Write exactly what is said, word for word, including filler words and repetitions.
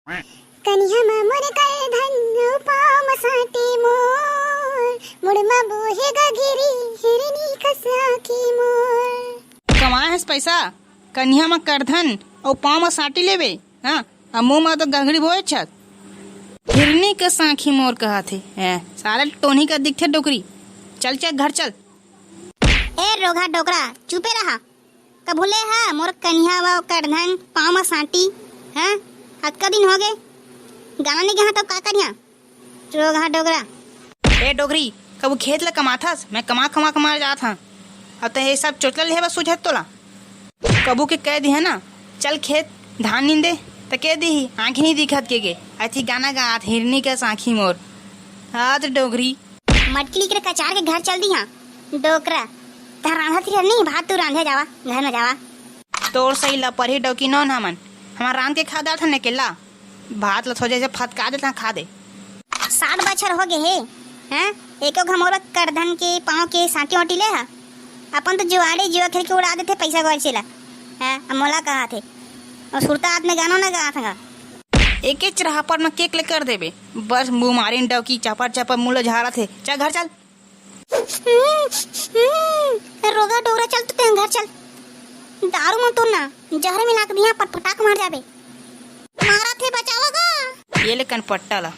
कनिहा म मोर करधन, अउ पाँव म साटी मोर, मुड़ म बोहे गगरी, हिरनी कस आँखी मोर। कमाए हस पैसा, कनिहा म करधन अउ पाँव म साटी लेबे, हाँ, अउ मुँह म तो गगरी बोए छत। हिरनी कस आँखी मोर कहत हे, हैं, साला टोनी का दिखथे डोकरी। चल, चल, घर चल। ए रोगहा डोकरा, चुपे रहा। कभू ले हा मोर कनिहा व करधन पाँव म साटी, हैं? अतका दिन होगे, गाना नइ गा हस तब का करिहा? रोगहा डोकरा। ए डोकरी, कभू खेत ल कमाथस, मैं कमा कमा के मर जात हँव। अब त ये सब चोचला लेहे बर सूझत तोला। कभू के कह दिहे ना, चल खेत धान नींदे, त कह दिही, आँखी नइ दिखत के गे। अइसे गाना गात, हिरनी कस आँखी मोर। हाँ त डोकरी। मटकी लेके कचार के घर चल दिहा, डोकरा। तहर रांधत रही नहीं, भात तू रांधे जावा, घर में जावा। तोर सही ला परही डौकी नोन हमन। हमर रांध के खा डारथन अकेला। भात ल थोड़े से फतका देथन, खा दे। सात बछर होगे हे, हैं? एको घमोर करधन के पाँव के साटी वाटी ले हा। अपन तो जुआड़े जुआ खेल के उड़ा देथे पैसा गोरची ला। हैं? अब मोला कहत हे। अउ सुरता हाथ में गानो ना गात हंगा। एके चरहापट में केक ले कर देबे। बस मुँह मारिन डौकी, चपर चपर मुँह ल झारत हे। चल घर चल। हम्म, हम्म, रोगहा डोकरा चल तो तें घर चल। दारू म तो ना, जहर मिला के दिहा, पटपटा के मर जाबे। मारत हे, बचावा गा। ये ले कनपट्टा ला।